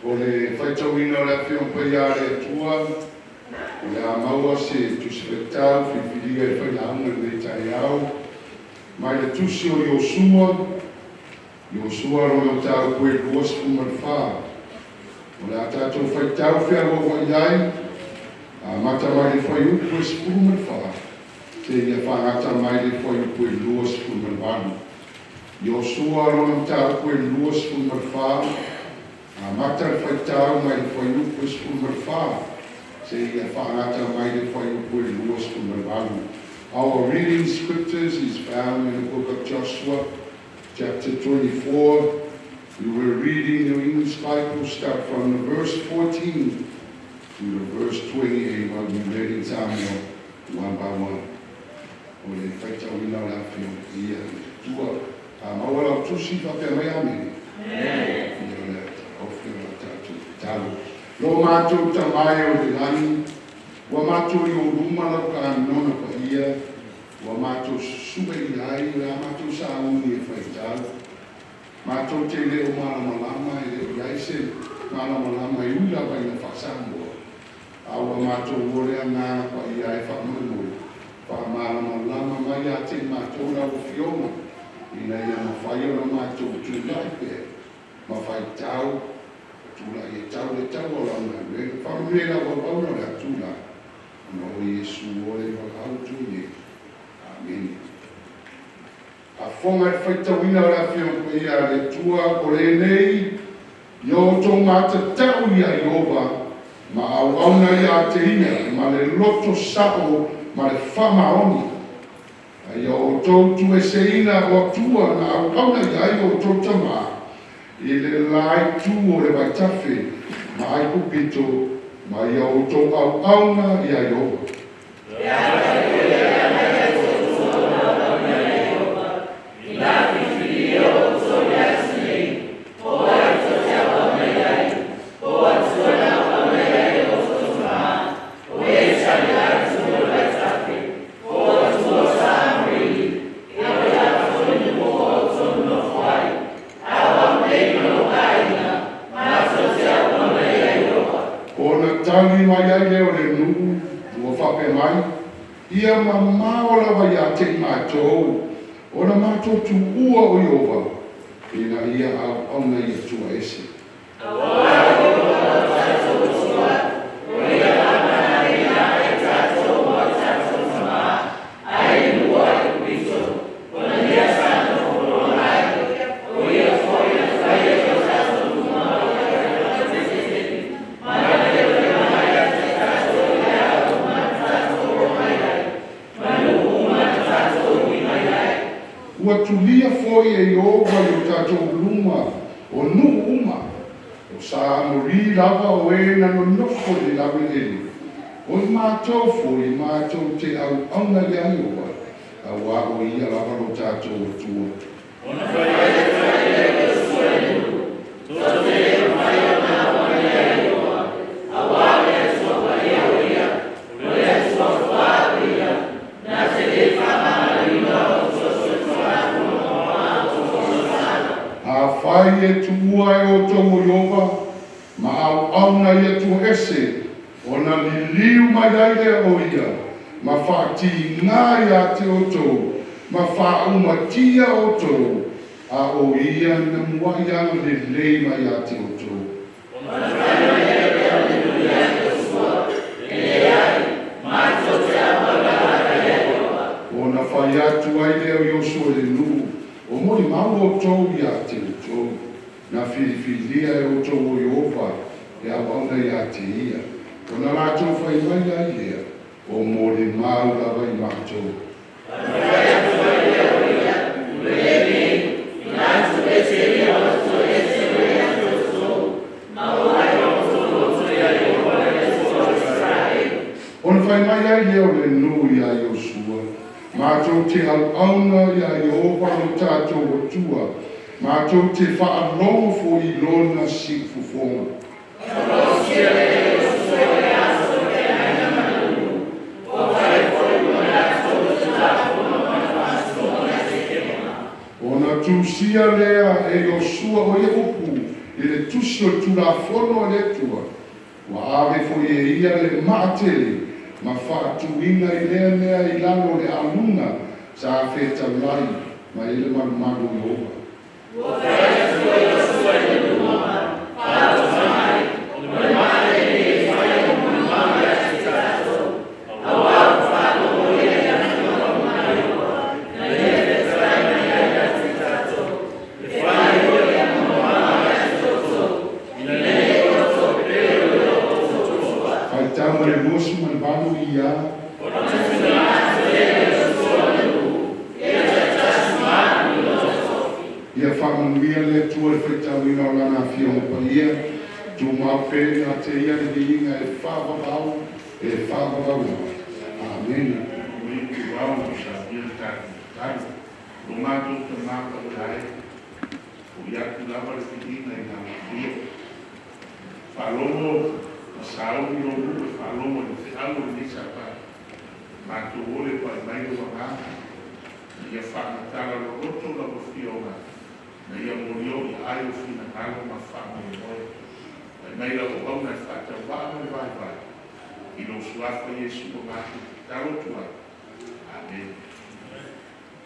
O le faitauina o le Afioga Paia a le Atua, o le a maua se tusi faitau filifilia e failauga i lenei taeao, mai le tusi o Iosua, Iosua lona mataupu e 24. O le a tatou faitau fealoaloai ai, amata mai le fuaiupu e 14 seia fagata mai le fuaiupu e 28. Iosua lona mataupu e 24, amata le faitau mai le fuaiupu e 14 seia fagata mai le fuaiupu e 28. Our reading scriptures is found in the book of Joshua, chapter 24. We will read in your English Bible, start from the verse 14 to the verse 28, while we read in Samoan one by one. O le faitauina o le Afioga Paia a le Atua. A maua lau tusi, faapea mai, Amene. Ia o le ofi o la tatou tatalo. Lo matou Tama e o le lagi, ua matou i ou luma lau kanona paia, ua matou susue i ai o le a matou sauni e faitau. Matou te le o malamalama e le o i ai se malamalama e ui lava ina faa-Samoa. A ua matou o le agaga paia e faamoemoe, faamalamalama mai ia te i matou lau Afioga, ina ia mafai ona matou tulai pea ma faitau, tulai e tau le tau o lau galuega. Faamanuia i lau auauna o le Atua, ona o Iesu o le valaau tu nei. Amene. Afoga i le faitauina o le Afioga Paia a le Atua o lenei, ia outou matatau ia Ieova, ma auauna ia te ia, ma le loto sao ma le faamaoni. A ia outou tuueseina o Atua na auauna i ai o outou tamā, i le la itu o le vaitafe ma Aikupito, ma ia outou auauna ia Ieova. Ona tali mai ai lea o le nuu ua faapea mai, ia mamao lava ia te i matou, ona matou tuua o Ieova, ina ia auauna i Atua ese. Ua tulia foi e Ieova i o tatou luma o nuu uma, o sa Amori lava o e na nonofo i le laueleele, o i matou foi matou te auauna ia Ieova, auā o ia lava lo tatou Atua. Ona fai atu ai lea o Iosua i le nuu, tou te le mafai ona auauna ia Ieova, auā o le Atua paia o Ia, o le Atua fā o Ia, na te le faamagaloina outou solitulafono ma outou faamatala. Afai e tuua e outou o Ieova, ma auauna i Atua ese, ona liliu mai ai lea o ia, ma faatigā ia te outou, ma faaumatia outou, a o ia na muai agalelei mai ia te outou. Ona fai mai ai lea o le nuu ia Iosua, e leai, matou te auauna lava ia Ieova. Ona fai atu ai lea o Iosua i le nuu, o molimau outou ia te outou, na filifilia e outou o Ieova e auauna ia te ia. Ona latou fai mai ai lea, o molimau lava i matou. Ona fai atu ai lea o ia, o lenei, ina tuuese ia o Atua ese mai ia te outou, ma o ai o outou loto ia Ieova le Atua o Isaraelu. Ona fai mai ai lea o le nuu ia Iosua, matou te auauna ia Ieova lo tatou Atua, matou te faalogo foi i lona siufofoga. Ona lea Iosua i le aso o feagaiga ma le nuu, ua fai foi mo i latou le tulafono ma le faamasinoga i Sekema. Ona tusia lea e Iosua o ia upu i I le tusi o le Tulafono a le Atua, ua ave foi e ia le maatele ma faatuina i lea mea i lalo o le aluga sa fetalai mai ai le malumalu o Ieova. Faitau mai le 28 ia. Ia faamanuia le Atua i le faitauina o Lana Afioga Paia. Tumau pea ia te Ia le viiga e faavavau, e faavavau lava. Amene. O ituau saunia le tatou tatalo. Lo matou Tamā Paia e, fo'i atu lava le viiga i lau afio. Faalogo ma sauni lou nuu e faalogo i le feau o lenei Sapati. Matou ole pai mai lou agaga, ina ia faamatala loloto lau afioga, ina ia molioi ai o finagalo ma faamoemoe. Pai mai lau auauna e faatauvaa ma le vaivai, i lou suafa Iesu ua matou tatalo atu ai. Amene.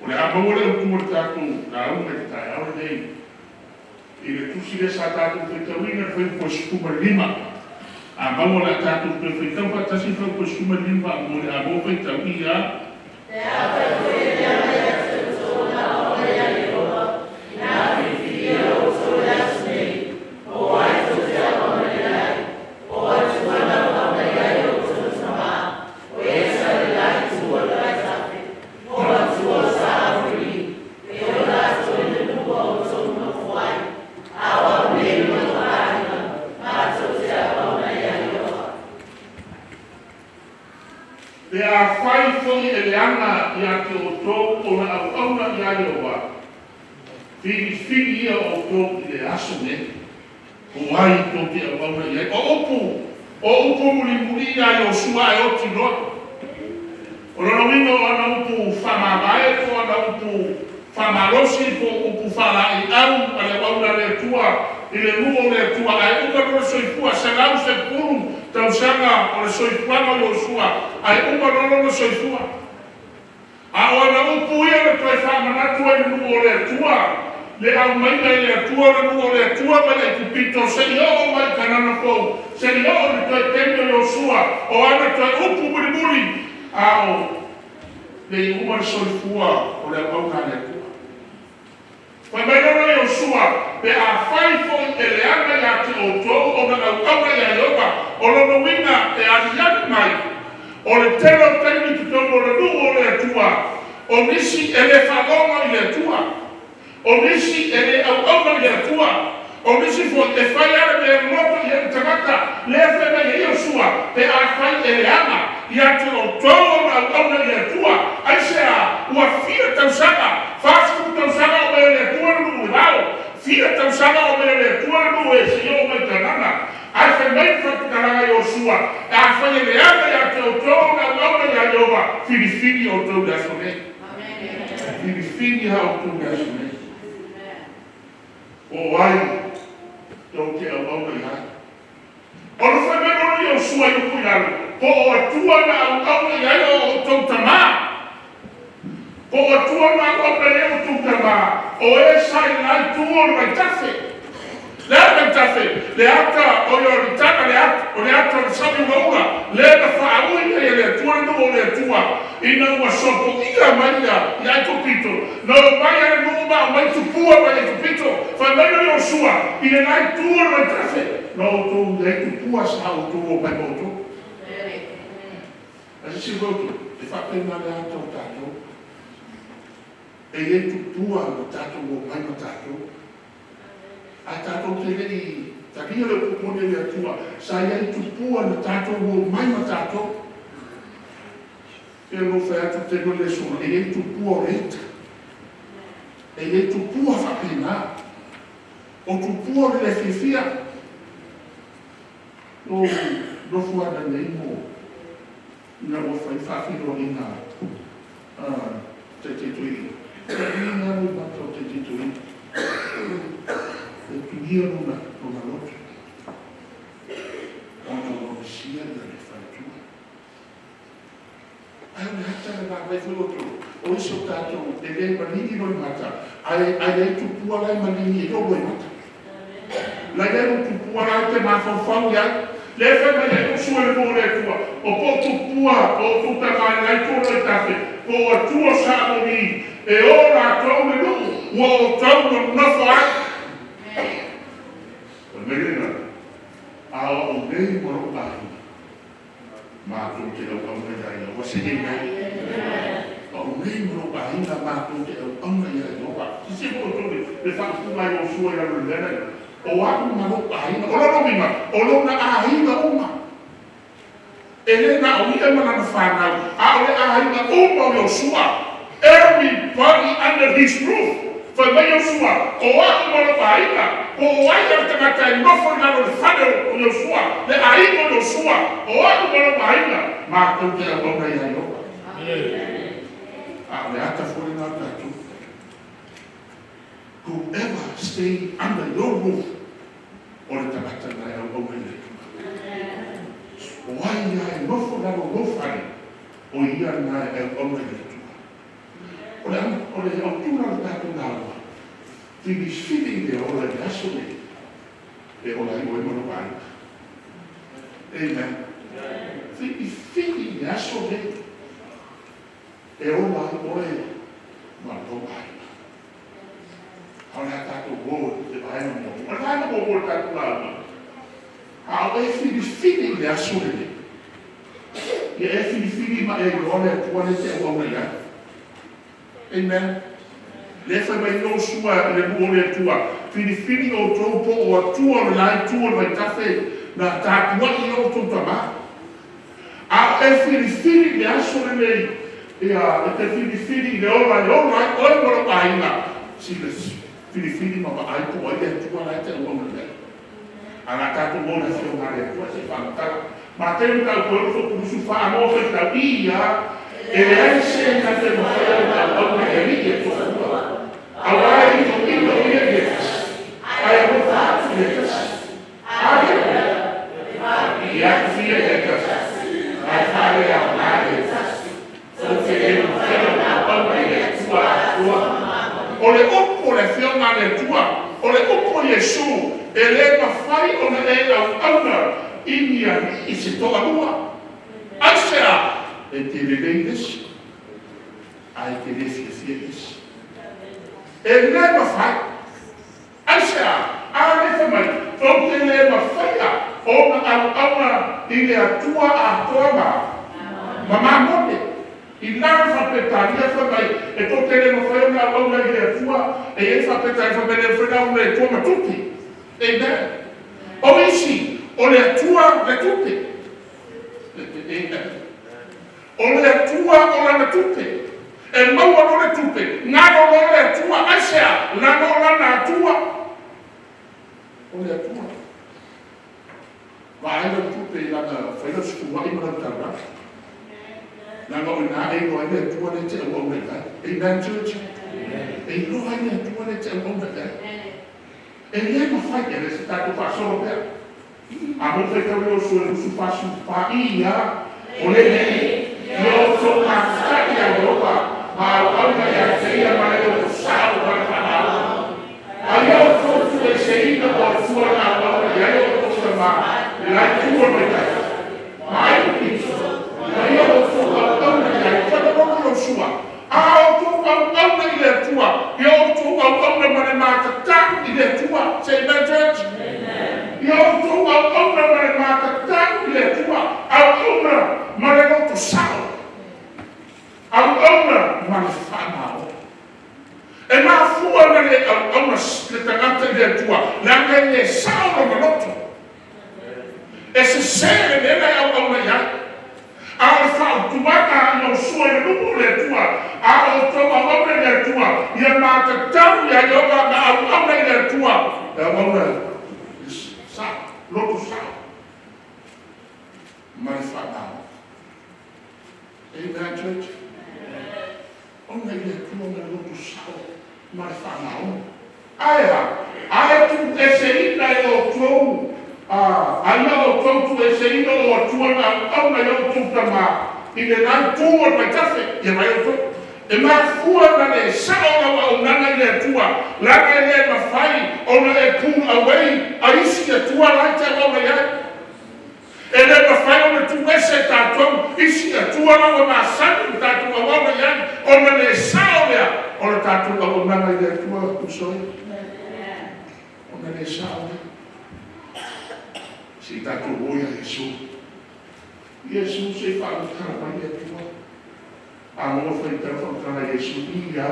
O le a maua le autu o le tatou lauga i le taeao lenei i le tusi lea sa tatou faitauina, le fuaiupu e 15. A maua, o le a tatou toe faitau faatasi le fuaiupu e 15 mo le a maua faitau ia. Pe afai foi e leaga ia te outou ona auauna ia Ieova, filifili ia outou i le aso nei, po o ai tou te auauna i ai. O upu mulimuli ia Iosua e oti loa. O lona uiga o ana upu faamavae po o ana upu faamalosi po o upu faalaeiau a le auauna a le Atua i le nuu o le Atua, ae uma loa le soifua, 110 tausaga o le soifuaga o Iosua, ae uma loa lona soifua. A o ana upu ia na toe faamanatu ai le nuu o le Atua, le aumaiga e le Atua le nuu o le Atua mai Aikupito seia oo mai i Kanana fou, seia oo i le toe taimi o Iosua. O ana toe upu mulimuli a o le i uma le soifua o le auauna a le Atua. Fai mai lona Iosua, pe afai foi e leaga ia te outou ona auauna ia Ieova. O lona uiga e aliali mai, o le tele o taimi totonu o le nuu o le Atua, o nisi e le faalogo i le Atua, o nisi e le auauna i le Atua, o nisi foi e fai lava le mea e loto i ai le tagata. Lea fai mai ai Iosua, pe afai e leaga ia te outou ona auauna i le Atua. Aisea? Ua fia tausaga, 40 tausaga o mai e le Atua le nuu i vao, fia tausaga o mai e le Atua le nuu e seia oo mai i Kanana. Ae fai mai le faamatalaga Iosua, afai e leaga ia te outou ona auauna ia Ieova, filifili outou i le aso nei. Filifili lava outou i le aso nei. O ai tou te auauna i ai? Ona fai mai lona Iosua i upu i lalo, po o Atua na auauna i ai o outou tamā. Po o Atua na auauna i ai o outou tamā, o e sa i le itu o le vaitafe. Le a le vaitafe? Le ata o Ioritana, le ata, o le ata o le sami ulaula, le na faaui ai e le Atua le nuu o le Atua, ina ua sopoia mai ia i Aikupito, na o mai ale nuu ma au mai tupua mai Aikupito. Fai mai o Iosua, i le la itu o le vaitafe, na outou i ai tupua sa outou o mai ma outou. Ae sisi foi outou, e faapena le ata o tatou. E i ai tupua na tatou o mai ma tatou. Ae tatou te le i talia le upu moni a le Atua, sa i ai tupua na tatou o mai ma tatou. E lo fai atu te le sola, e i ai tupua o le ita. E i ai tupua faapena. O tupua o le le fiafia. O nofu ana nei mo ina ua fai faafiloaina taitaitui. E i ngā mata o taitaitui. E tuia lona le maligi loimata, ae ai tupua la e maligi ai ou loimata. La i ai lou tupua la e te mafaufau i ai. Lea e fai mai ai Iosua i le nuu o le Atua, O po o tupua o outou tama i le la itu o le vaitafe, po o atua o Saamoni, e o latou le nuu ua outou nonofo ai. Fai mai lena, A o au nei ma lou aiga, matou te auauna ia Ieova. Say amen. O au nei ma lou aiga matou te auauna ia Ieova. Silasila foi outou i le faaupuga a Iosua i lalo i le mea lea, O au ma lou aiga. O lona uiga, o lona aiga uma. E le na o ia ma lana fanau, a o le aiga uma o Iosua. Everybody under his roof. Fai mai Iosua, O au ma lou aiga, po o ai a le tagata e nofo i lalo o le fale o Iosua, le aiga o Iosua, o au ma lou aiga, matou te auauna ia Ieova. A o le ata foi lena o tatou. Whoever stay under your roof, o le tagata lena e auauna i le Atua. O ai lava e nofo i lalo o lou fale, o ia lena e auauna i le Atua. O le o le autu la o le tatou lauga, filifili i le ola i le aso lenei e ola ai oe ma lou aiga. Amen. Filifili i le aso lenei e ola ai oe ma lou aiga. A o le a tatou o i le vaega muamua. O le vaega muamua o le tatou lauga, a o e filifili i le aso lenei, ia e filifili ma e iloa le Atua lea e te auauna i ai. Amen. Lea e fai mai Iosua i le nuu o le Atua, filifili outou po o atua o le la itu o le vaitafe na tapuai ai outou tamā. A o e filifili i le aso lenei, ia, e te filifili i le ola e ola ai oe ma lou aiga, sila filifili ma vaai po o ai le Atua la e te auauna i ai. Ae o le a tatou o i le Afioga a le Atua se i faamatala. Mateu mataupu e 6 24 moa faitau, ia, e leai se na te mafaia ona auauna i alii e toalua, auā e iloilo ia i le tasi, ae alofa atu i le tasi. A lea, ia aofia i le tasi, ae faaleaoga i le tasi. Tou te le mafaia ona auauna i le Atua atoa. O le upu o le Afioga a le Atua, o le upu a Iesu, e le mafai ona e auauna i ni alii se toalua. Aisea? E te lelei i le isi, ae e te le fiafia i le isi. E le mafai. Aisea? A lea fai mai, tou te le mafaia ona auauna i le Atua atoa ma Mamone. I lalo faa-Peretania fai mai, e tou te le mafai ona auauna i le Atua, e i ai le faa-Peretania fai mai, e le mafai ona auauna i le Atua ma tupe. Amen. O isi, o le Atua le tupe. Amen. O le Atua o lana tupe. E maua loa le tupe, galo loa le Atua. Aisea? Leaga o lana Atua. O le Atua. Vaai lau tupe i lana fai lau sefuluai ma lau taulaga. Leaga o i ina e iloa ai le Atua lea e te auauna i ai. Amen, church? E iloa ai le Atua lea e te auauna i ai. E le mafai, e le se tatou faasolo pea. A mo faitau Iosua 24, ia, o lenei, ia outou mafuta'i ia Ieova, ma auauna ia te ia ma le loto sao ma le faamaoni. A ia outou tuueseina o Atua na auauna i ai outou tamā i la itu o le vaitafe, ma Aikupito, ma ia outou auauna i ai. Fai mai loa Iosua, a outou auauna i le Atua, ia outou auauna ma le matatau i le Atua. Say amen, church. Ia outou auauna ma le matatau i le Atua, auauna ma le loto sao, auauna ma le faamaoni. E mafua ona le auauna le tagata i le Atua, leaga e le sao lona loto. E sese le mea la e auauna i ai. A o le fautuaga a Iosua i le nuu o le Atua, a outou auauna i le Atua, ia matatau ia Ieova ma auauna i le Atua, e auauna i le sao, loto sao ma le faamaoni. Amen, church. Ona i le Atua ma le loto sao ma le faamaoni. Ae a? Ae tuueseina e outou, a ia outou tuueseina o Atua na auauna i outou tamā i le la itu o le vaitafe, ia mai outou. E mafua na le sao lau auaunaga i le Atua, leaga e le mafai ona e pull away a isi Atua la e te auauna i ai. E le mafai ona tuuese e tatou isi Atua la ua masani ona tatou auauna i ai, ona le sao lea o le tatou auaunaga i le Atua, uso e. Ona le sao lea. Se i tatou o ia Iesu. Iesu se i faamatala mai le Atua. A maua faitau faamatala Iesu i ia.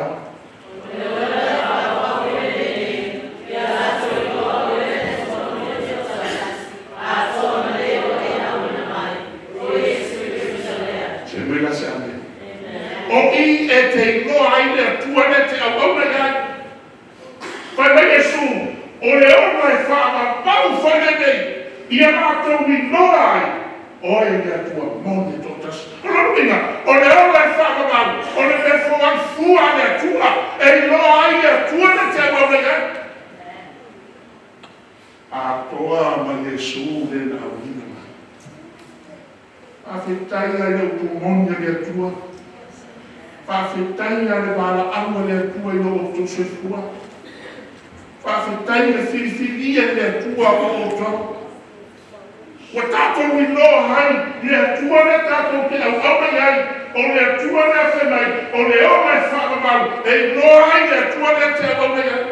Se mai la se ame. O i e te iloa ai le Atua le te auauna i ai. Fai mai Iesu, o le ola e faavavau fai lenei, ia latou iloa ai, o oe le Atua moni e toatasi. O lona uiga, o le ola e faavavau, o le mea foai fua a le Atua, e iloa ai le Atua le te auauna i ai. Atoa ma Iesu le na auina mai. Faafetai lava i le upu moni a le Atua. Faafetai lava i le valaau a le Atua i lo outou soifua. Faafetai i le filifilia e le Atua o outou. Ua tatou iloa ai le Atua lea tatou te auauna i ai, o le Atua lea fai mai, o le ola e faavavau, e iloa ai le Atua lea te auauna i ai.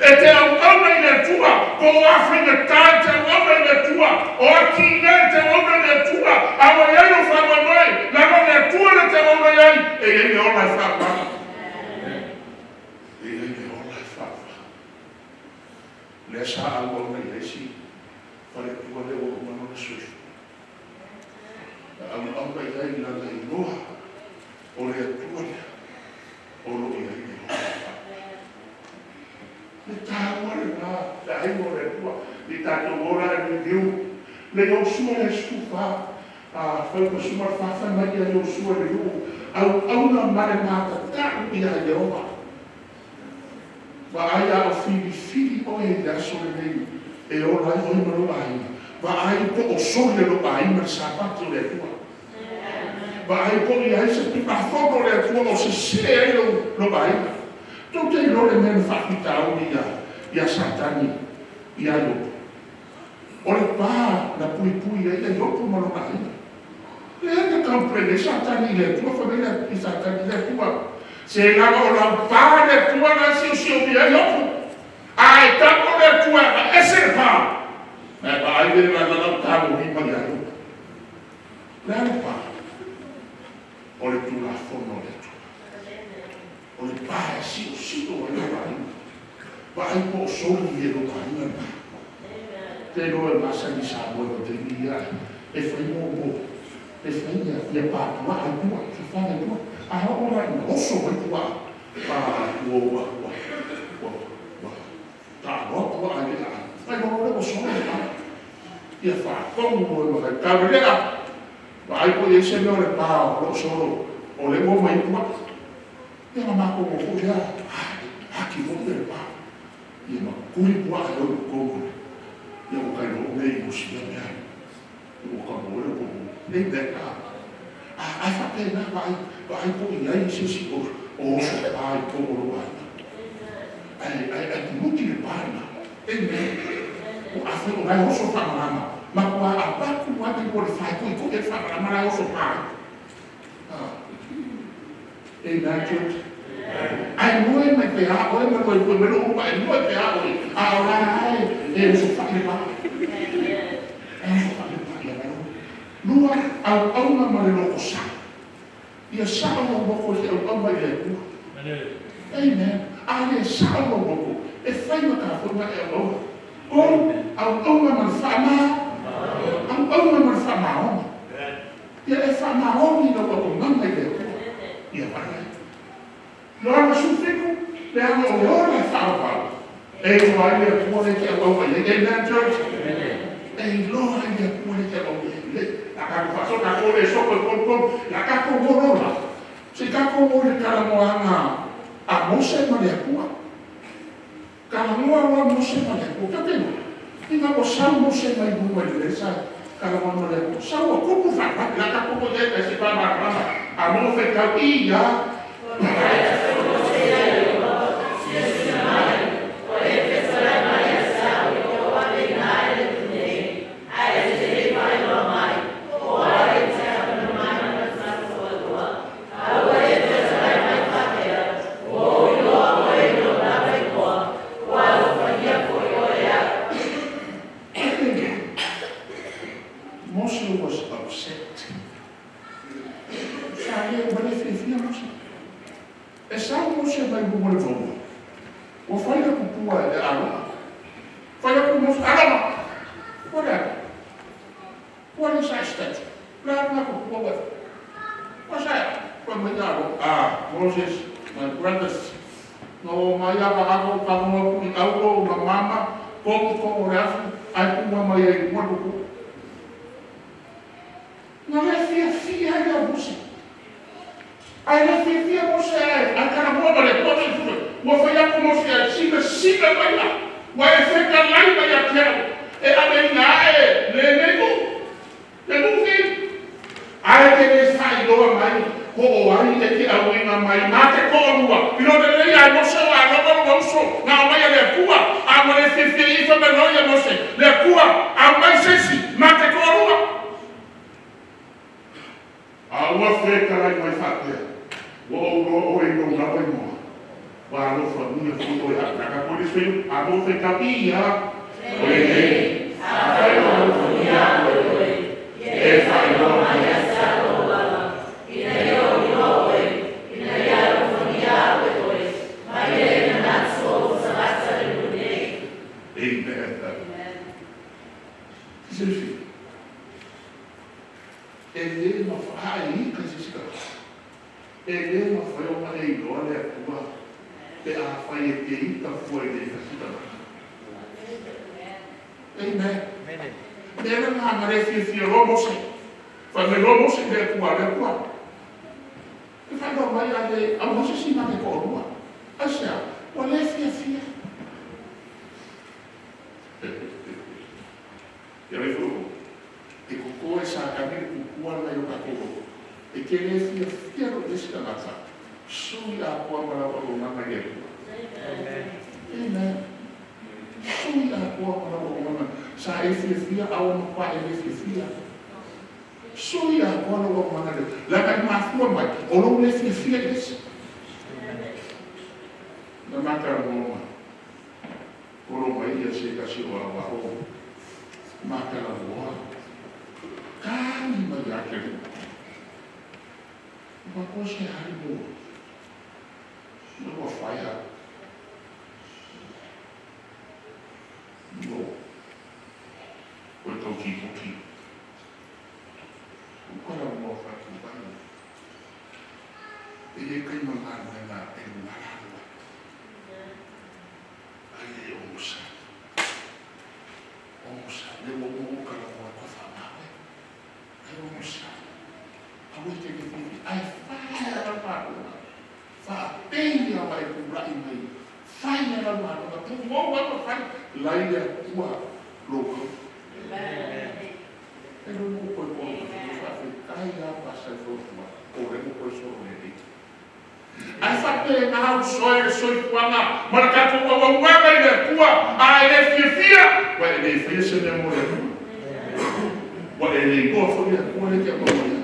E te auauna i le Atua, po o a faigata e te auauna i le Atua, o a tiga e te auauna i le Atua, a ua i ai lou faamoemoe, leaga o le Atua lea e te auauna i ai, e i ai le ola e faavavau. E i ai le ola e faavavau. Lea sa auauna i ai si faletua lea ua uma lona soifua. Na auauna i ai lana iloa o le Atua lea o lo o i ai le ola e faavavau. Le taua lena, le aiga o le Atua, i tatou ola e review. Le Iosua le 14, a fai ma suma le fai mai ia Iosua le nuu, auauna ma le matatau ia Ieova. Vaai a o filifili oe i le aso lenei e ola ai oe ma lou aiga. Vaai po o soli e lou aiga le Sapati o le Atua. Vaai po o i ai se Tulafono o le Atua o sese ai lou aiga. Tou te iloa le mea na faafitauli ia Satani ia Iopo. O le pa na puipui ai ia Iopo ma lona aiga. Lea na complain ai Satani i le Atua, fai mai le Satani i le Atua, se leaga o lau pa le Atua na siosiomi ai Iopo. A e tago le Atua e aveese le pa, na e vaai le la lau tagolima ia Iopo. Le a le pa? O le Tulafono o le Atua. O le pa e siosio ai lou aiga. Vaai po o soli e lou aiga le pa. Te iloa e masani Samoa i taimi ia e fai mo e fai ia papuaa i tua, fafaga i tua. A oo la ina oso mai puaa, a ua ua ua ua ua taaloa puaa i le aai. Ai loa le ua solo le pa. Ia faatonu loa ma faitau le lea. Vaai po o i ai se mea o le pa o lo o solo, o le ua omai ai puaa. Ia na matou o foi lea, haki foi le pa. Ia ma tuli puaa e o i totonu. Ia ua kailoa o mea i usia mea. Ua ka mo le po. Nei mea. A faapena vaai, vaai po o i ai se isi o oso pa i totonu o lou aiga. Ai puluki le pa lena. Amen. O afai o la e oso faamalama, matua avatu lava i le faitoitoi ai le faamalama la e oso pa ai. Amen, church. Ai moe mai pe a oe ma lua i mai lou e moe pe a oe. A o la e oso fai le pa. E oso fai le pa ia mai. Lua auauna ma le loko sao. Ia sao lou loko i te auauna i le Atua. Amen. A le sao lou loko, e fai ma tatou na e auauna. O auauna ma le faama, auauna ma le faamaoni. Ia e faamaoni lau auaunaga i le Atua. Ia vaai ai. Ioane 17, leaga o le ola e faavavau, e iloa ai le Atua le te auauna i ai. Amen, church. E iloa ai le Atua le te auauna i ai. La tatou faasoa tatou le soko i tolu la tatou o lola. Se tatou o i le talanoaga a Mose ma le Atua. Talanoa loa Mose ma le Atua. Tou te iloa? Ina ua sau Mose mai luga i le sa talanoa ma le Atua. Sau a tupu faalavelave. La tatou o i ai se faamalamalama. A mo faitau i ia. Mose, alama. What happened? What is that statue? What's that? From the Moses, my brothers. No, my ava ka mo ku i aulo ma mama, ko ko o le afu, ai ku mama ia i mo ku. Na le fia fia ia Mose. Ai le fia fia Mose ai, ai kana mo le ko te fu. Ua fai aku Mose ai sina sina mai la. Ua e feka lai mai a kia. E ave ina e le le ku. Le ku ki. Ai te le fai loa mai. Ko o ai e te auina mai. Mā te ko'olua. I lo le lei ai Mose o a lova lo uso. Ngā o mai a le Atua. A mo le fiafia ifa me loi a Mose. Le Atua. Au mai sesi. Mā te ko'olua. A ua wheka lai mai whātea. Ua o roa o e no ngawa i moa. Wa alofa mia fui o e hapitaka koe le sweu. A mo wheka ia. O le nei. A whai o alofa mia koe oe. E whai roa mai. Amen. Silfi. E le mawhai ka sisika. E le mawhai o mana i loa le atua. Pe a whai e te ita fua i le kasika. Amen. Mea ngā ngare fia fia roa Mose. Whai mai roa Mose le atua le atua. E whai roa mai a le au Mose si mate ko orua. Aisea, ua le fia fia. Ia le fuu. E koko e sa kani le kukua na yo kakoro. E ke le fia fia ro le sika ngata. Sui a kua mara wa o nganga i atua. Amen. Sui a kua mara wa o nganga. Sa e fia fia au ma pa e le fia fia. Sui a kua la wa nganga le. Laka i mafua mai. O lo le fia fia esi. Na maka roma. Oro mai ia se kasi o a waho. Maka la voa. Kani mai a kere. Ma ko se hari mo. Na ua whaia. No. Koe tau ki hoki. Ukara mua whatu vai. E e kai mangā e ngara. Ai e o musa. O musa. Le mo mo kara mua kwa whangawe. Ai o musa. Awe te ke whiwhi. Ai whaia la mālunga. Whaapei a mai pūrai mai. Whaia la mālunga. Pū mō wa whai. Lai le atua loko. E lo mo koe koe whawhi. Ai a pasai fōtua. O re mo koe soro le rei. Ai whape ngā soe e soi kuanga. Mara kato ua wauanga i le atua. A e le fia fia. Wa e le fia se mea mo le atua. Wa e le ingoa fo le atua le kia maua ia.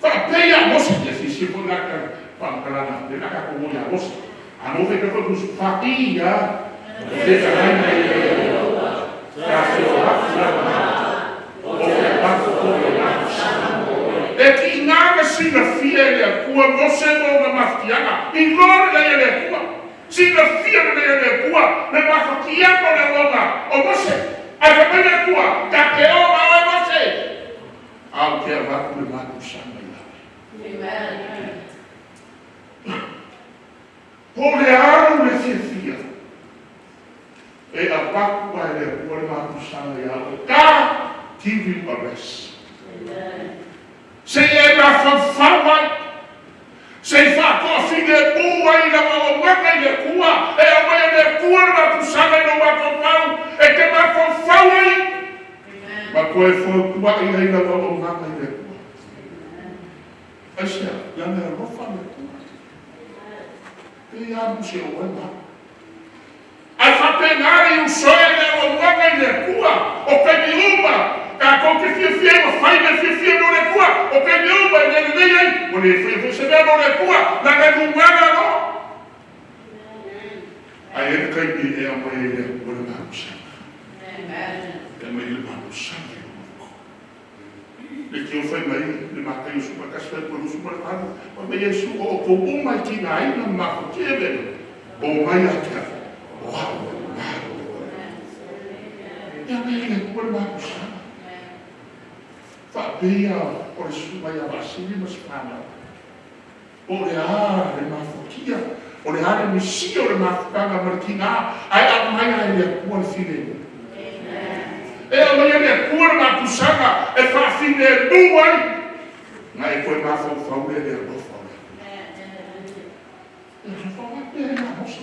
Whaapei a Mose. Ia si si fo naka whaamakalana. Le naka ko mo ia Mose. A no wheka fo kusu whai ia. Te whai mai e Ka se o haku la O te paku ko e E ki ngā sina fia e le atua Mose mo ngā mawhitianga. I lore le le atua. Sina fia le le atua. Le mawhitianga le longa o Mose. Ai whamai le atua. Ka te o ma oe Mose. Au te avaku le mātu sanga i lawe. Amen. Po le aru le fia fia. E apaku ai le atua le mātu sanga i lawe. Ka give you a rest. Amen. Se e mawhawhau ai. Se i whakoa whine pū ai la wao maka i le kua. E au mai le kua le mapusanga i lo mawhawhau. E te mawhawhau ai. Ma koe fōtua i ai la wao maka i le kua. Ai sea, ia mea rofa le kua. Pe ia muse o e mā. Ai whapengare i usoe le o maka i le kua. O pe mi uma. Ka kou te fia fia o whai me fia fia no le kua. O pe mi uma i le nei ai. O le fia fia se mea no le kua. Na ngai lungaga no. Ai e kai mi e au mai e le kua le mamusanga. Amen. E mai le mamusanga i lomoko. Le kio whai mai le makai o supa kasi whai koe rusu mara panu. O me Yesu o ko umai ki ngā ina mako kia vena. O mai a kia. O hau e malo. E aumai e le Atua le mapusaga. Faapea o le susuga ia Vaasili ma se fanau. Po o le a le mafatia, o le a le misia o le mafutaga ma le tiga, ae aumai lava e le Atua le filemu. E aumai e le Atua le mapusaga e faafilemu ai, ona e toe mafaufau lea i le alofa o le Atua. E faapea la Mose,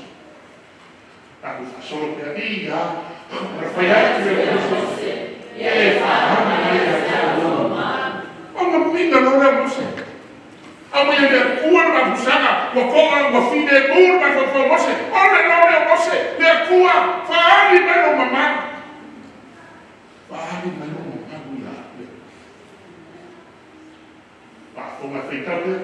tatou faasolo pea, i a, ona fai atu lea o Mose, ia e faaali mai ia te au lou Ona mimina loa lea o Mose, aumai e le Atua le mapusaga, ua to'a ua filemu le mafaufau o Mose, ole loa lea o Mose, le Atua, faaali mai lou mamalu. Faaali mai lou mamalu ia au ia. Faafofoga faitau lea.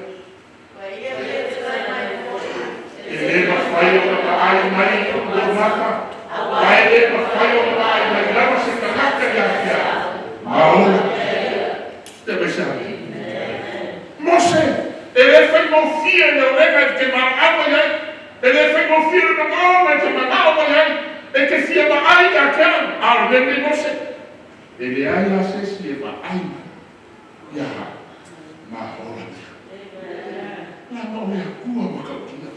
E le mafai ona vaai mai i ou maka, ae le mafai ona vaai mai lava se tagata ia te au ma ola. Se mai se ame. Mose, e le faigofie le olega e te valaau mai ai, e le faigofie le manaoga e te manao mai ai, e te fia vaai ia te au, a o le mea lenei Mose, e leai lava se isi e vaai mai ia au ma ola pea. Leaga o le Atua matautia.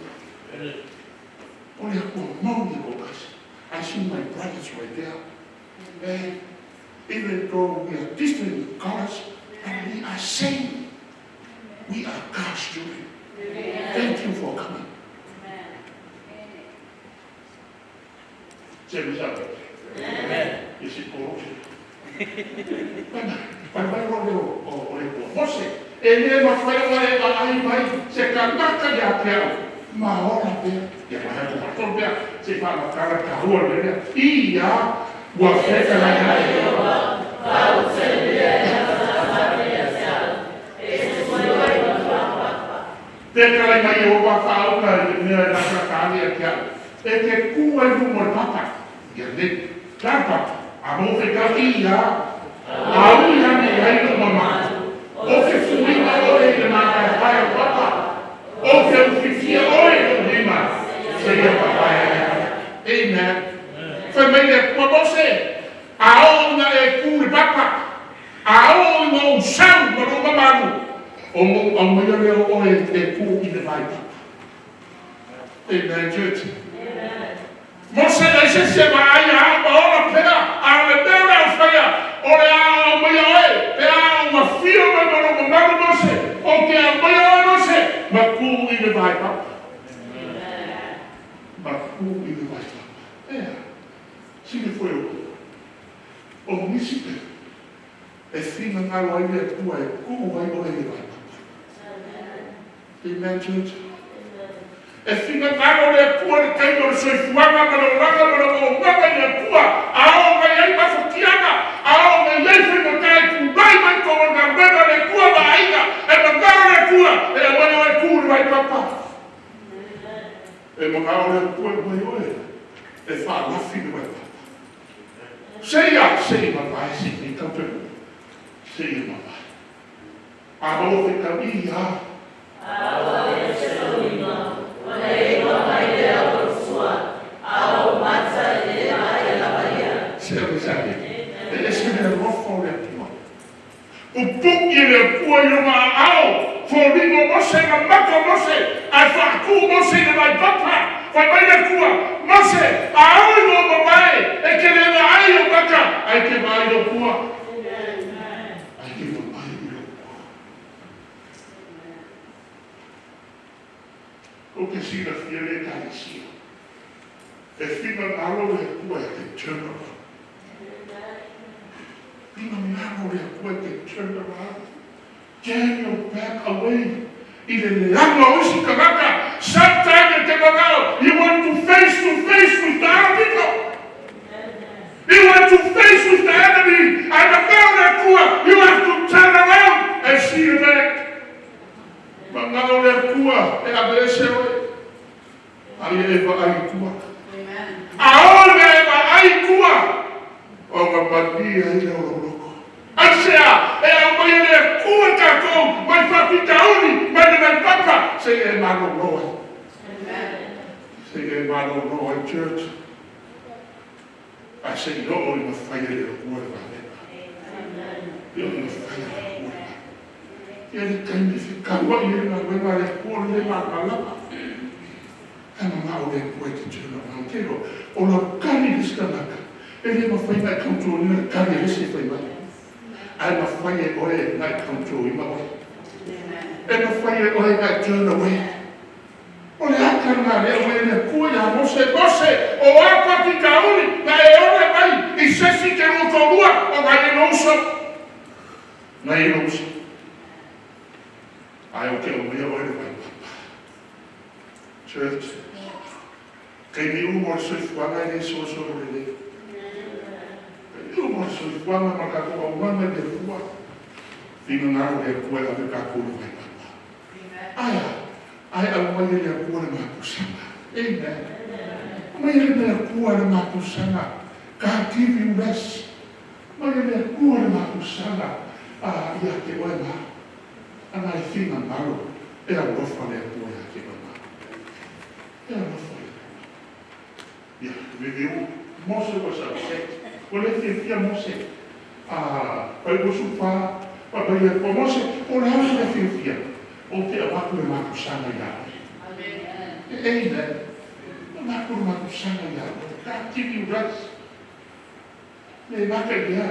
O le Atua moni e toatasi. I see my brothers right there. And even though we are different colors, but we are same. We are God's children. Thank you for coming. Se me sabe. E si conosce. Vai vai o le o le tua. Mose, e le mafai ona e vaai mai se kanaka ia te au ma ola pea. Ia mai ko faatolu pea se faamatala taua le lea. Ia ua fetalai ai. Fetalai mai Iehofa faauga i le mea e latalata ane ia te au. E te tu ai luma o le papa. Ia lelei. La le papa. A mo fetau ia. A ui ane i ai lou mamalu. O te fuina oe i le magaeapae o papa. O te ufitia oe i lou lima. Seia papae ai au. Amen. Fai mai le Atua Mose. A oo ina e tu i le papa. A oo ina ou sau ma lou mamalu. O mou aumaia lea o oe e tu i le vai papa. Amen, church. Mose leai se isi e vaai ia au ma ola pea, a o le mea o le a ou faia, o le a aumaia oe, pe a ou afio mai ma lou mamalu Mose, ou te aumaia oe Mose, ma tu i le vai papa. Ma tu i le vai papa. Ea, sili foi o nisi pe, e finagalo ai le Atua e tu ai oe i le vai papa. Amen, church. E finagalo le Atua le taimi o le soifuaga ma le olaga ma le auaunaga i le Atua, a oo mai ai mafatiaga, a oo mai ai faigata e tulai mai tou o le galuega a le Atua ma aiga, e manao le Atua e aumai oe tu i le vai papa. E manao le Atua e aumai oe e faalafi le vai papa. Seia, sei mavae, sei faitau pe seia mavae. A maua faitau i a. Se ave se ave. E ese le alofa o le Atua. Pupuki e le Atua i lona aao, foliga o Mose na maka Mose, ae faatu Mose i le vai papa. Fai mai le Atua, Mose, a oo ina ou mavae, e te le vaai i ou maka, ae te vaai i lou tua. Ae te vaai i lou tua. Ou te silafia le Ekalesia. E finagalo le Atua e te turn around. Finagalo le Atua e te turn around. Turn your back away. I le leaga o isi tagata. Sometimes e te manao, you want to face with the other people. You want to face with the enemy. Ae manao le Atua, you have to turn around and see the back. Manao le Atua e aveese oe. Ai e vaai i tua. A oo ina e vaai i tua, ona malie ai lea o lou loto. Aisea e aumai e le Atua tatou mai faafitauli mai le vai papa seia e malolo ai. Seia e malolo ai, church. Ae se i oo ina faia e le Atua le vaega. Ia ina faia e le Atua le vaega. Ia le taimi e fekauai ai le galuega a le Atua o le le malamalama. Ae manao le Atua e te turn around. Te iloa, o lau tali i le isi tagata, e le mafai ona e control ina le tali a le isi e fai mai. Ae mafai e oe ona e control ina oe. E mafai e oe ona e turn away. O le ata lena lea ua e le Atua ia Mose, Mose, o a faafitauli na e ole mai i se isi te lua toalua o nai e lou uso. Nai e lou uso. Ae ou te aumaia oe le vaipapa. Church, taimi uma o le soifuaga e le solosolo lelei. Taimi uma o le soifuaga ma le tatou aumaga i le Atua, finagalo le Atua e ave tatou i le vaipapa. Ae a? Ae aumai e le Atua le mapusaga. Amen. Aumai e le Atua le mapusaga. God give you rest. Aumai e le Atua le mapusaga ia te oe ma au. Ana e finagalo e alofa le Atua ia te oe ma au. E alofa le Atua. Ia, review. Mose was upset. Ua le fiafia Mose. Pai ua sufa, pa mai le Atua, Mose, o le a le mea fiafia? Ou te avatu le mapusaga ia oe. Amen. Avatu le mapusaga ia oe. God give you rest. Le mata i lea,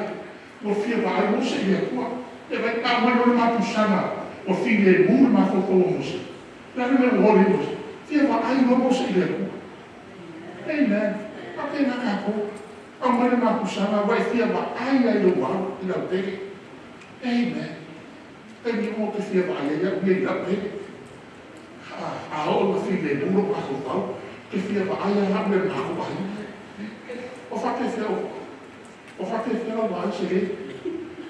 ua fia vaai Mose i le Atua. E vai na aumai loa le mapusaga, ua filemu le mafaufau o Mose. O le a le mea ua oli ai Mose? Fia vaai loa Mose i le Atua. Amen. Faapena tatou. Aumai le mapusaga ua e fia vaai ai i lou au i lau pele. Amen. Taimi uma ou te fia vaai ai au ia i lau pele. A oo ina filemu lou mafaufau, ou te fia vaai lava au ia i le matou aiga. O faapefea o o faapefea lau vaai se le?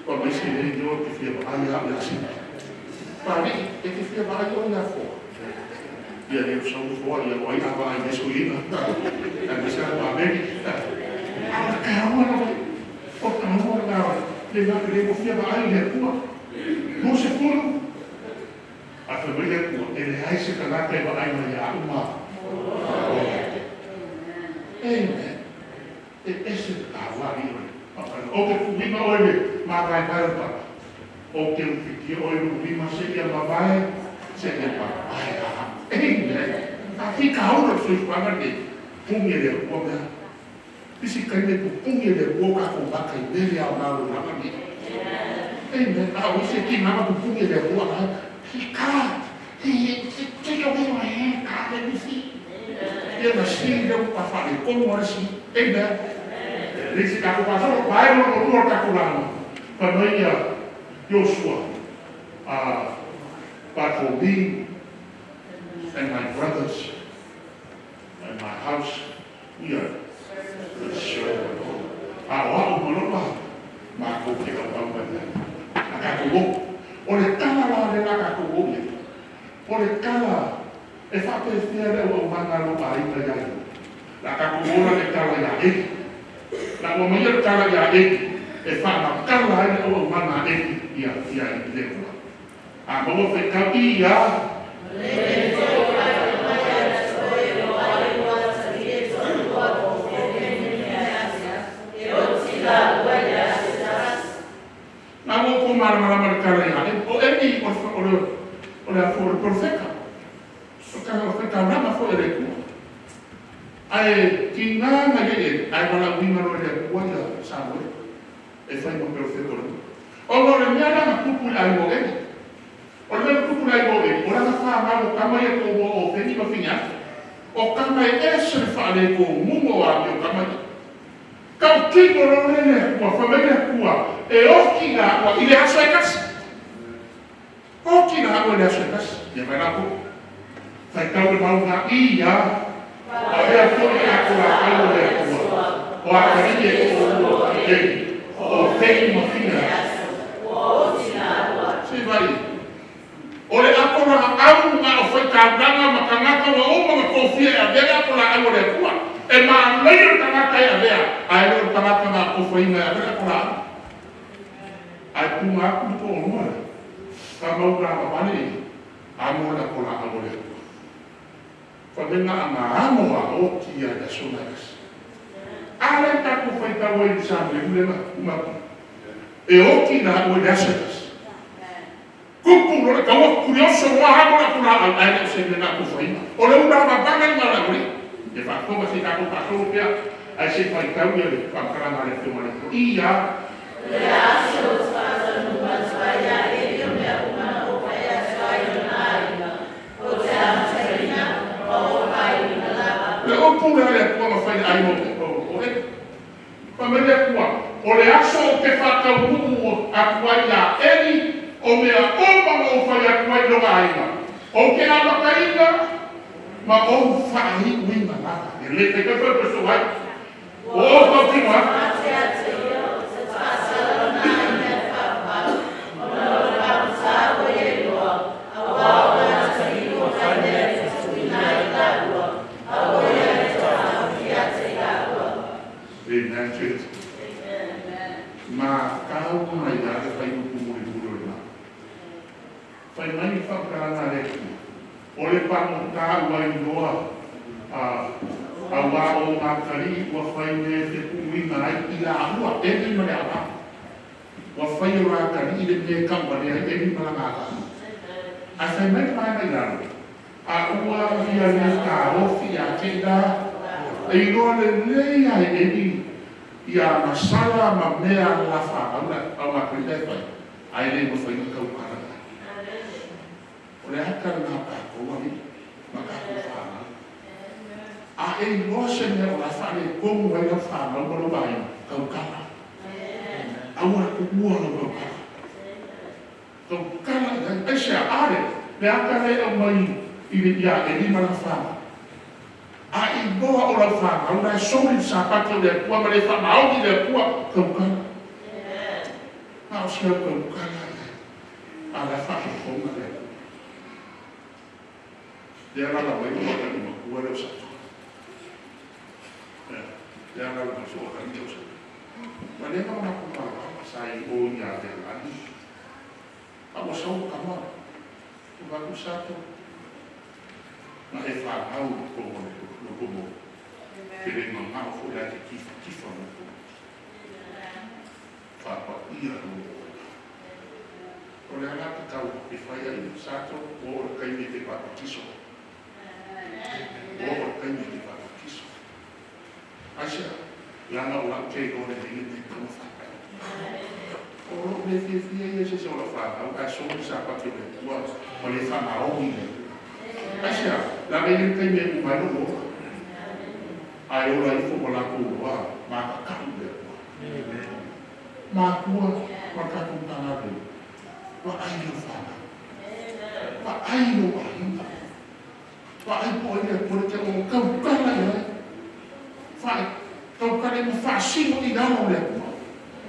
Fai mai se le, ioe, ou te fia vaai lava au ia Sina. Papalii, e te fia vaai oe ia Foa? Ia le sau Foa, ia o ai a vaai mai soiina, aemaise lava Pameli. A o le taua lava ia, o le taua lena o le le ua fia vaai i le Atua. 20. Ae fai mai le Atua, e leai se tagata e vaai mai ia au ma ola. Amen. E ese le taua alii o le faafaiga. Ou te tuuina oe i le mavaevae o le papa. Ou te ufitia oe i lou lima seia mavae, seia papae a au. Amen. Faafitaula le soifuaga lenei, puni e le Atua mea. Isi taimi e pupuni e le Atua o tatou maka i mele aoga o le olaga lenei. Amen. A o isi e tiga ona pupuni e le Atua a he God, he, take away my hand, God, let me see. Ia na see lea ua faaletonu lava le see. Amen. Le isi tatou pastor, vae lona lua o le tatou lauga. Fai mai ia Iosua, but for me and my brothers and my house, we are the serve the Lord. A o au ma lou au, matou te auau mai ai. A tatou o. O le tala la lea a tatou o i ai. O le tala e faapefea le auaunaga a lou aiga ia ia. Le a tatou o la i le tala ia Eli. La ua maia le tala ia Eli e faamatala ai le auaunaga a Eli ia ia i le Atua. A maua faitau i ia. Na ua outou malamalama i le tala ia Eli. O Eli o le o le o le o le perofeta. O le tala o le faitaulaga foi a le Atua. Ae tiga na i ai Eli, ae valaauina loa e le Atua ia Samuele e fai ma perofeta o le nuu. Ona o le mea la na tupu i le aiga o Eli. O le mea na tupu i le aiga o Eli, o lana fanau o tama ia e toalua o Ofeni ma Fineasa. O tama e ese le faaletomuga o amio tama ia. Tautino loa lea le Atua, fai mai le Atua, e oti la ua i le aso e tasi. Oti la ua i le aso e tasi. Ia mai la outou. Faitau le mauga i ia avea foi le ato laau o le Atua, o atalii e toalua o Eli, o Ofeni ma Fineasa. Se i vaai i ai. O le ato laau na o faitaulaga ma tagata ua uma ona tofia e avea le ato laau o le Atua. E manaia le tagata e avea, ae le o le tagata na atofaina e avea le ato laau. Ae puna atu le toalua lea, ka mau lavavale ia, amo le ato laau o le Atua. Fai mai na ana amo a oti ia i le aso na e tasi. A lea tatou. tatou faitau ai i le sagalemu lea na uma atu. E oti la ua i le aso e tasi. Tupu loa le taua, kurioso loa amo le atulaau, ae le o se mea na atofaina. O le ula vavaga lena o le aualii. E faafofoga se i tatou faasolo pea, ae se i faitau le faamatalaga a le Afioga i le Atua. Ia. O le aso ou te faataunuu atu ai ia Eli o mea uma na ou fai atu ai i lona aiga, ou te amataina ma ou faaiuina lava. Le upu lea a le Atua na fai i le aiga o Eli. Fai mai le Atua, O le aso ou te faataunuu atu ai ia Eli o mea uma na ou fai atu ai i lona aiga, ou te amataina ma ou faaiuina lava. E le taitai foi pe soo ai. O ou tautino atu. Mate ia te ia o se faasala lona aiga e faapau, ona o le pagota ua ia iloa, auā o lana atalii ua faimea e fetuuina ai i laua, aua ia ne i taotaofi ia te i laua. Amen, church. Ma tau mai ia le faiupu mulimuli o le mau. Fai mai le faamatalaga a le Atua, O le pagota ua iloa, auā o atalii ua faimea e fetuuina ai i laua, Eli ma le ava. Ua fai e o atalii le mea e tauvalea ai Eli ma lana ava. Ae fai mai le vaega i lalo, a ua ia le taofi ia te i la, e iloa lelei lava e Eli ia agasala ma mea lafaau a o atalii la e fai, ae le mafai ona tautala i ai. O le ata lena o tatou alii ma tatou fanau. A e iloa se mea o le a faaletonu ai lau fanau ma lou aiga, tautala. Aua le tuua lau tautala. Tautala i ai. Aisea? A lea, le ata lea e aumai i le ia Eli ma lana fanau. A iloa o lau fanau la e soli le Sapati o le Atua ma le faamaoni i le Atua, tautala. Na o si au tautala i ai, a o la e faafofoga le Atua. Lea e alaala mai lou atalii matua lea o Satuala. Lea e alaala mai si ou atalii lea o Satuala. Ua leva ona matou malamalama, sa i o i Avelani. A ua sau le tama, ou vaai atu, Sato, na e fanau i totonu o le lotomoa. E te le mamao foi la e te tifatifa mai totonu. Faapaia lou ola. O le a la tatau e fai ai ia? Sato, ua oo i le taimi e te papatiso ai. Ua oo i le taimi e te papatiso ai. Aisea? Leaga o lau te iloa lelei le mea e tatau ona fai. O lou le fiafia ia i se isi o lau fanau ae soli le Sapati o le Atua ma le faamaoni i le Atua. Aisea? Leaga e i ai le taimi e uma ai lou ola. Ae ola ifo ma latou iloa makakau i le Atua. Matua ma le tatou Matagaluega, vaai lau fanau. Vaai lou aiga. Vaai po o ai le Atua lea e te auauna. Tautala i ai. Faai, tautala i ai ma faasino i lalo o le Atua.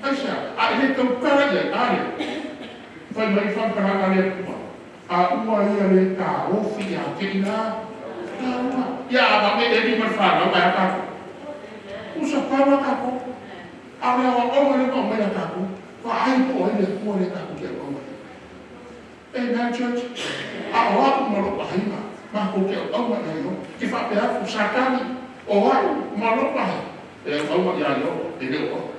Aisea? A e le tautala i ai, a lea? Fai mai le faamatalaga a le Atua, A ua ia le taofi ia te i la taua. Ia avane Eli ma le fanau ae a tatou? Usa pau a tatou. A o le aoaoga lea ua aumai ia tatou, vaai po o ai le Atua lea tatou te auauna i ai. Amen church. A o au ma lou aiga, matou te auauna ia Ieova. Te faapea atu, Satani, o au ma lou aiga, e auauna ia Ieova, e le o au.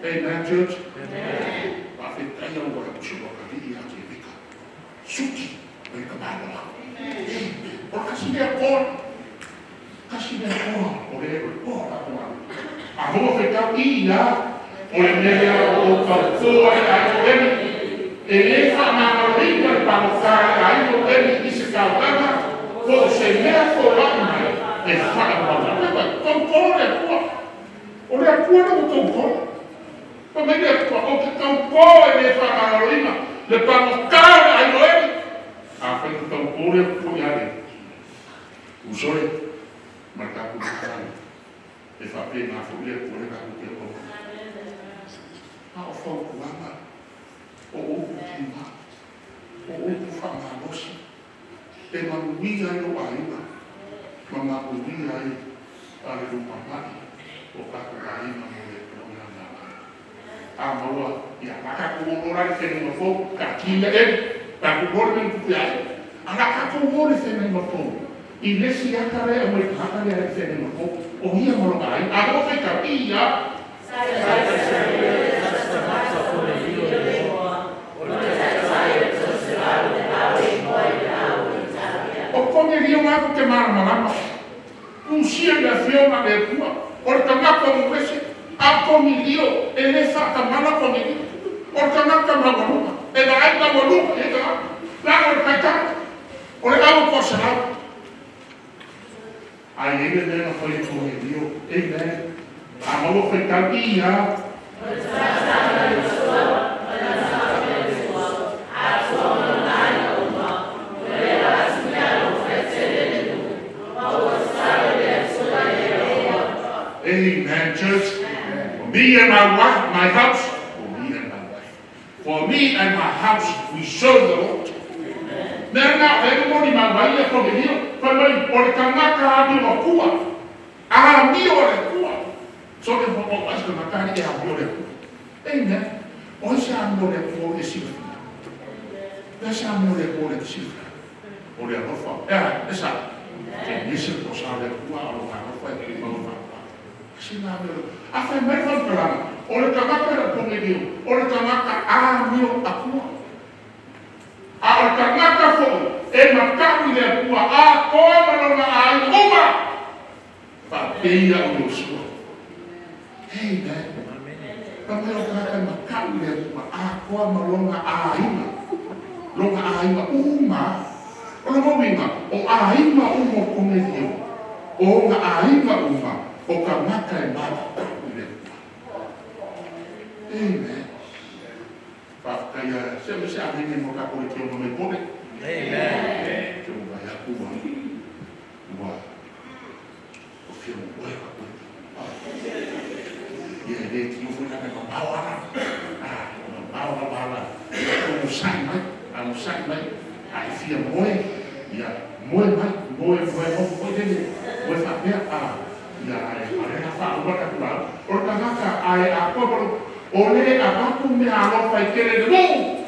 Amen church. Faafetai lau uso atalii ia Keveka. Suki mai le tamaloa. Amen. O le tasi lea toa. Tasi lea toa o le o le toa o tatou galuega. A maua fetau i ia, o le mea lea o ou tauto ai le aiga o Eli. E le faamagaloina le pagota i le aiga o Eli i se taulaga po o se mea foai mai e faamagalo. Tauto le Atua. O le Atua lea ua tauto. Fai mai le Atua, Ou te tauto e le faamagaloina le pagota o le aiga o Eli. Afai na tauto le Atua ia Eli, uso e, ma le tatou Matagaluega, e faapena foi le Atua lea tatou te auauna ai. A o fautuaga, o upu tiga, o upu faamalosi, e manuia ai lou aiga ma manuia ai le lumanai o tatou aiga mo le Atua ma Lana agaga. A maua, ia, o le a tatou o loa la i le feagaiga fou, taatia Eli, tatou o le mea na tupu ia Eli. A o le a tatou o i le feagaiga fou, i le isi ata lea e aumai i le tagata lea i le feagaiga fou, o ia ma lona aiga. A maua faitau, i Ia. O Konelio lava te malamalama. Tusia le afioga le Atua. O le tagata o ese. A Konelio, e le faatamala Konelio. O le tagata maualuga. E vaai maualuga i tagata. La o le taitai. O le au toaselau. Ae i ai le mea na fai e Konelio. Amen. A maua faitau ia. Amen, church. For me and my wife, my house, for me and my wife. For me and my house, we serve the Lord. Mea na o le moni ma mai e Konelio. Fai mai, o le tagata amio Atua. Amio le Atua. So le mo mo ai se tagata ni e amio le Atua. Amen. O se amio le Atua e silafia. Le se amio le Atua le silafia. O le alofa. E, e sa. Te nisi ko sa le Atua o lo alofa e ku mau fa. Sina amio le. A fai mai faamatalaga. O le tagata le Konelio. O le tagata amio Atua. A o le tagata foi e matau i le Atua atoa ma lona aiga uma. Faapea o Iosua. Amen. Pa mai o tagata e matau i le Atua atoa ma lona aiga. Lona aiga uma. O le uiga, o aiga uma o Konelio. O ona aiga uma o tagata e matau i le Atua. Amen. Faafetai se me se amene mo ka kore ki o mai pone. Amen. Te mo vai aku ua. Ua. O fia mo oe ka koe. Ia e le tino foi na ka mau ala. Ah, mau ala ala. Ia o sai mai, a mo sai mai. A e fia moe. Ia moe mai, moe moe mo moe lele. Moe faapea a ia ai ale na fa ua ka kula. O le tagata ai a ko o le avatu mea alofa i tele le nuu.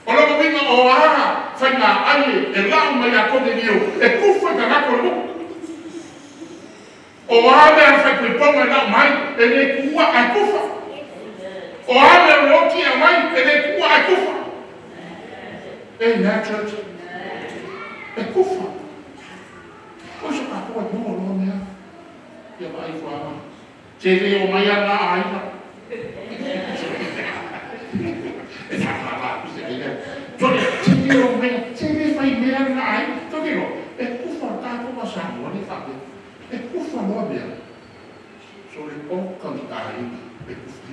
O le uiga o a faiga ai e lau mai a Konelio e kufa i tagata o le nuu. O a mea faaipoipoga e lau mai e le kuua ae kufa. O a mea o le oti e mai e le kuua ae kufa. Amen, church. E kufa. O se tatou e maua loa mea. Ia vaai fuaga. Te le o mai ana aiga. E whakamala aku se kei. Tole, te le o mai, te le fai mea na ai. Toke lo, e kufa tātou ma Samoa le whape. E kufa loa mea. So le oka i aiga, e kufa i.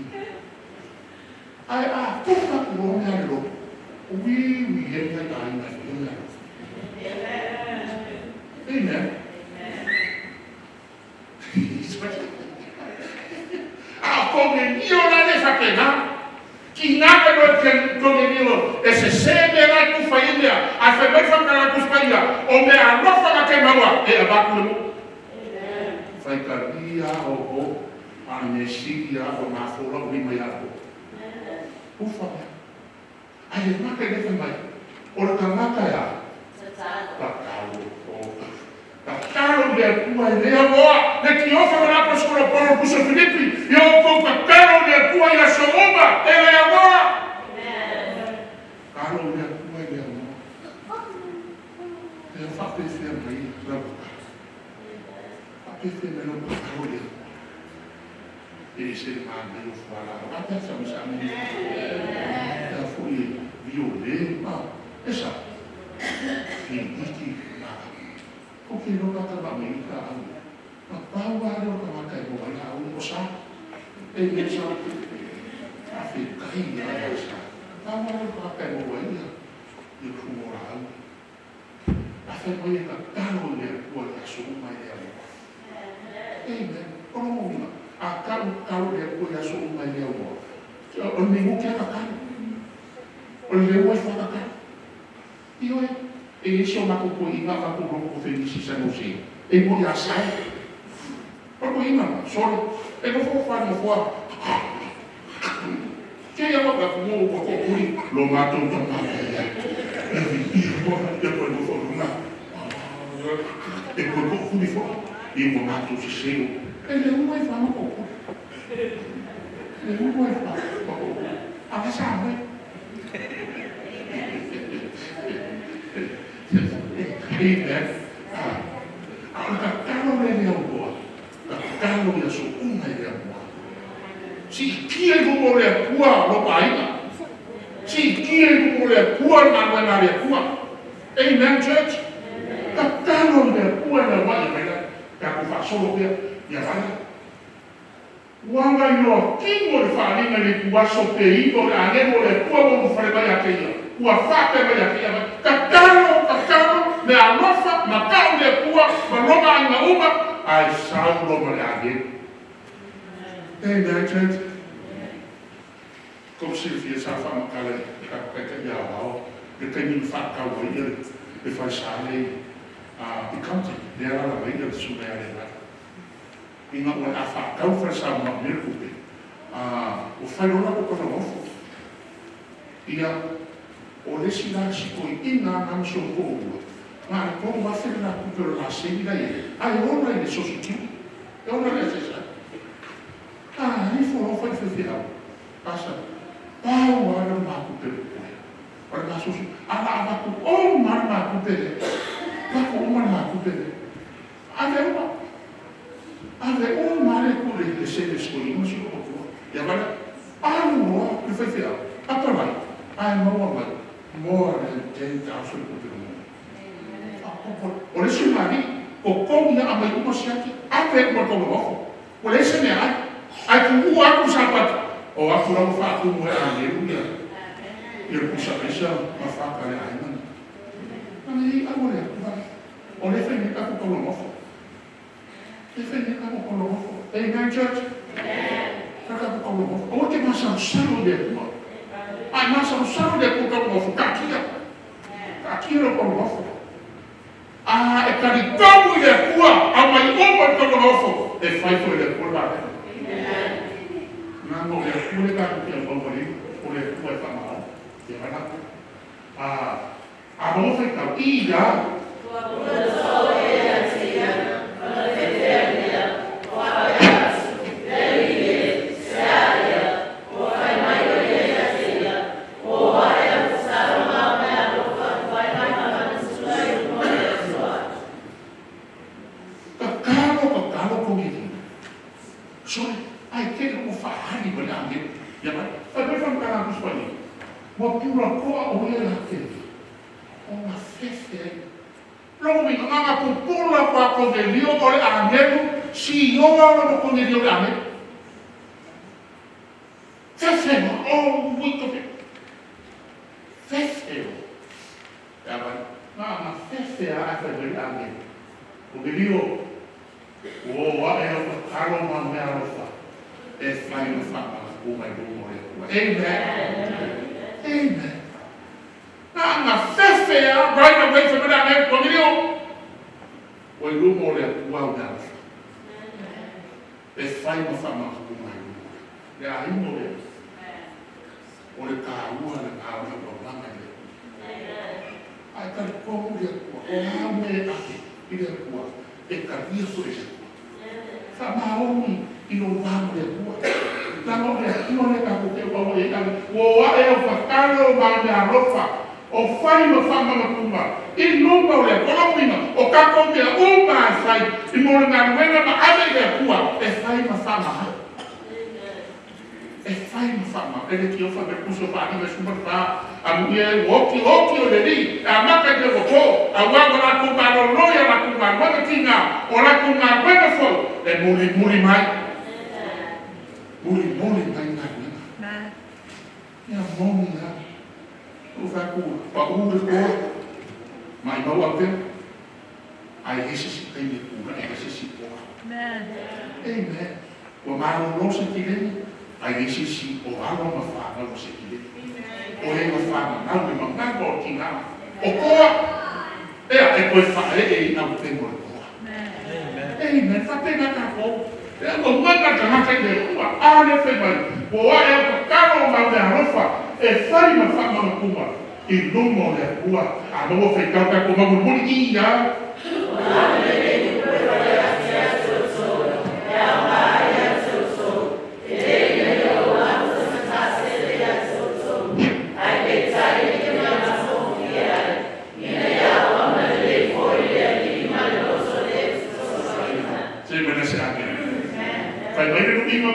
Ai a kufa ku loa mea le loto. Ui, ui, e ngai aiga e mea. Amen. A Konelio la le faapena. Ki naka no Konelio e se se mea la kufa i mea. A fai mai whakara kuspaia. O mea alofa ka te maua e avaku le mo. Fai ka ia o o. A me siri a o ngā fōla o mai a o. Kufa mea. Ai e maka i le fai mai. O le tagata ea. Tatalo. Tatalo le Atua e lea moa. Le tiofa na apostolo Paulo puso Filipi. Ia o kou tatalo le Atua i aso uma e lea moa. Talo le Atua e lea moa. Ea faapefea mai lau tatalo. Faapefea mai lau tatalo le Atua. E se manaia o fualaau. A pea sa misa amene. Ea foi e viole ma. E sa. Piniki ma. O ke loka ka ma mai ka au. Ma pau a leo ka maka e mo ai au o sa. E me sa. A fe kai ia e sa. Pau a leo ka maka e mo ai ia. I ku o la au. A fe mai e ka talo le Atua i aso uma e lea moa. Amen. O lo uiga. A talo talo le Atua i aso uma e lea moa. O le mingu kia ka talo. O le leo ai whaka talo. Ioe. E isi o mako ko inga mako loko felisi sa no se. E mo ia sai. O ko inga ma, sorry. E no fo fa no fo. Ke ia mo ka mo ko ko kuri lo mato ta ma. E vi i mo e ko no fo lunga. E ko ko kuri fo. I mo mato se se. E le uma i fa mo ko kuri. Le ulu ai pa. A la sa mai. Amen. A o tatalo le le au tatalo ia so uma i le amoa. Si kia i luga o le Atua lo paaiga. Si kia i luga o le Atua le galuega a le Atua. Amen, church. Tatalo i le Atua e lauaʻi mai la. Tatou faasolo pea. Ia vala. Ua agailoa kino le faaaliga i le ituaso pe 9 o le agelu o le Atua ua ulufale mai ia te ia. Ua faapea mai ia te ia mai. Tatalo, tatalo, me alofa, matau le Atua, ma lona aiga uma, ae sau loa ma le agelu. Amen, church. Tou silafia sa faamatala i le tatou Taitai Aoao le taimi na faatau ai ia le falesa lea i County, lea e alaala mai le Susuga ia Lealala. Ina ua le a faatau le falesa ua manaomia le tupe, ua fai loa latou taulamofo. Ia, o le isi la sitoiina lena ma si ou toalua, na o le 3,000 le la tupe o le laseni la e i ai, ae ola i le Social Security, e ola i le SSI. A ifo loa fai faifeau, asa, pau lava lea o le ma tupe o totoe. O le ma social, ae o le a avatu uma lava le ma tupe lea, avatu uma le ma tupe lea. Ave uma, ave uma lava le tu le sene sikoiina ma si ou toalua. Ia vaai la, alu loa le faifeau, apalai, ae maua mai more than 10,000 tupe o maua. O le isi makali'i, totogi a aumai uma siaki, ave uma i le taulamafo. Ua leai se meaai. Ae tuua atu le Sapati, o atu la ua faatumu e agelu ia le pusa aisa ma faka a le aiga lena. Ana i ai au o le Atua, o lea e fai nei tatou taulamafo. O lea e fai nei tatou taulamafo. Amen, church? Fai tatou taulamafo. Aua te masalosalo i le Atua. A e masalosalo i le Atua taulamafo, taatia. Taatia lou taulamafo. A e talitonu i le Atua, aumai uma le taulamafo, e fai foi e le Atua le vaega. Leaga o le Atua lea tatou te auauna i ai, o le Atua e faamaoni. Ia vai latou. A, a maua faitau, i a. Tatalo, tatalo Konelio. Sole, ae tele ua faaali mai le agelu. Ia vai, fai mai le faamatalaga a Tusi Paia. Ua pulakoa o ia ia te ia, ona fefe ai. Lona uiga, na ona pupula atu a Konelio o le agelu, sioa lona Konelio i le agelu. Fefe loa, oh ui ka fefe. Fefe loa. Ia vai, na ona fefe lava ae fai mai le agelu. Konelio, ua o ae lau tatalo ma au meaalofa e fai ma faamalapuga i luma o le Atua. Amen. Amen. Na ona fefe lava, right away fai mai le agelu, Konelio, ua i luma o le Atua au meaalofa e fai ma faamalapuga i luma o le Atua. Le aiga o le Atua. O le taua lena o le auaunaga i le Atua. Ae talitonu i le Atua, o a mea e ave i le Atua, e talia foi e le Atua. Faamaoni i lou va ma le Atua. Leaga o le Atua lea tatou te auauna i ai, ave, ua o ae au tatalo ma au meaalofa, o fai ma faamanatuga i luma o le Atua. O lona uiga, o tatou mea uma lava e fai i mo le galuega ma ave i le Atua, e fai ma faamama. E fai ma faamama. E le tiofa me puso faaliga 14, amuia e ua oti oti o le alii, e amata i le ua po, auā ua latou malolo i a latou galuega tiga, o latou galuega foi e mulimuli mai. Mulimuli mai galuega. Ia moni lava. Ua ou fai atu, pau le toa, maimau au pea, ae i ai se isi taimi e tulai ai se isi toa. Amen. Ua malolo se tileni, ae i ai se isi o alo ma fanau o se tileni. O e na fananau le mamalu o tina o toa, ea, e toe faaee i aupega o le toa. Amen. Faapena tatou. E auaunaga le tagata i le Atua, a lea fai mai, ua o ae au tatalo ma au meaalofa e fai ma faamagatuga i luma o le Atua. A maua faitau tatou mau mulimuli, i a.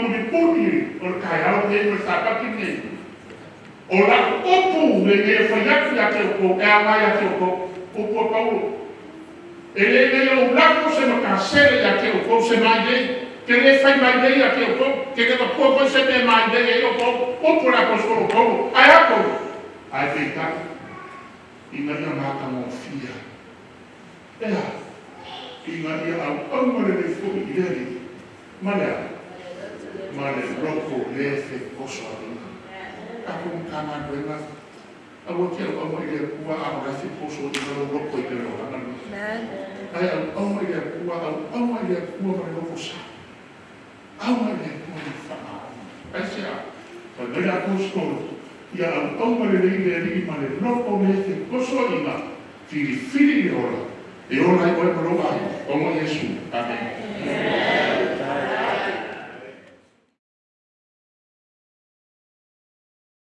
Mulimuli o le taeao lenei ma le Sapati lenei, o lau upu lenei e fai atu ia te outou, e aoga ia te outou, upu a Paulo. E le nai ou lafo se matasele ia te outou se mailei, te le fai mailei ia te outou, te le avatua foi se mea e mailei ai outou, upu a le Aposetolo o Paulo. Ae a Paulo? Ae peitai, ina ia matagofie, e a? Ina ia auauna lelei foi i le Alii, ma le a? Ma le loto le fetosoaina. Tatou Matagaluega, aua te auauna i le Atua a o la e fetosoaina lou loto i le olaga lenei. Ae auauna i le Atua, auauna i le Atua ma le loto sao. Aua i le Atua ma le faamaoni. Aisea? Fai mai le Aposetolo, ia auauna lelei i le Alii ma le loto le fetosoaina, filifili le ola, e ola ai oe ma lou aiga, ona o Iesu. Amene.